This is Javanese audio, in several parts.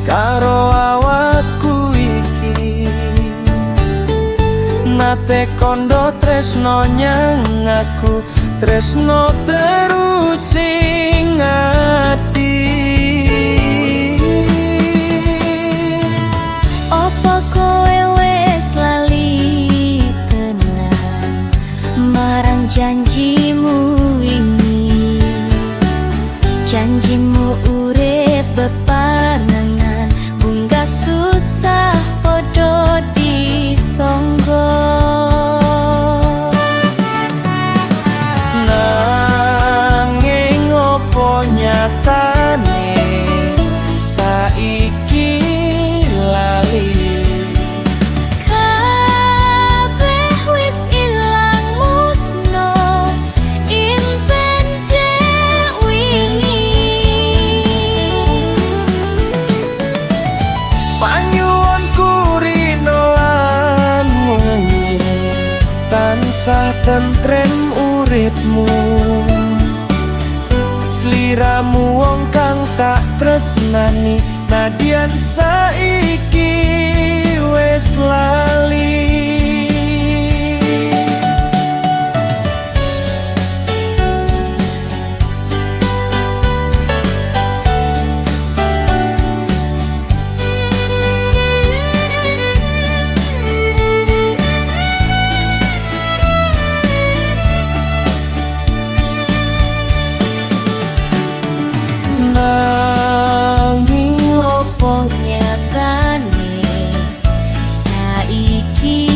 Karo awakku iki. Nate kondo tresno nyang aku, tresno terus sing ati. Opo kowe wis lali tenan marang janjimu wingi? Janjimu urip bebarengan, bunga susah podo disonggo. Nanging opo nyatane saiki lali? Kabeh wis ilang musno impen dek wingi. Panyuwunku rino lan wengi tansah tentrem uripmu. Sliramu wong kang tak tresnani, nadyan saiki wis lali. Nanging Opo nyatane saiki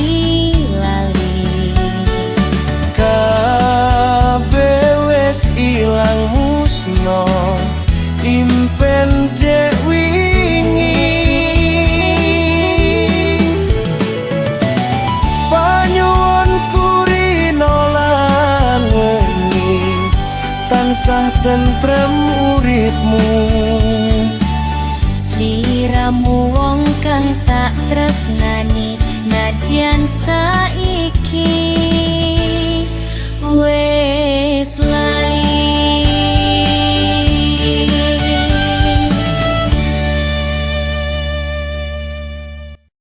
lali? Kabeh wis ilang musno impen dek wingi. Panyuwunku rino lan wengi tansah tentrem uripmu. Sliramu wong kang tak tresnani, nadyan saiki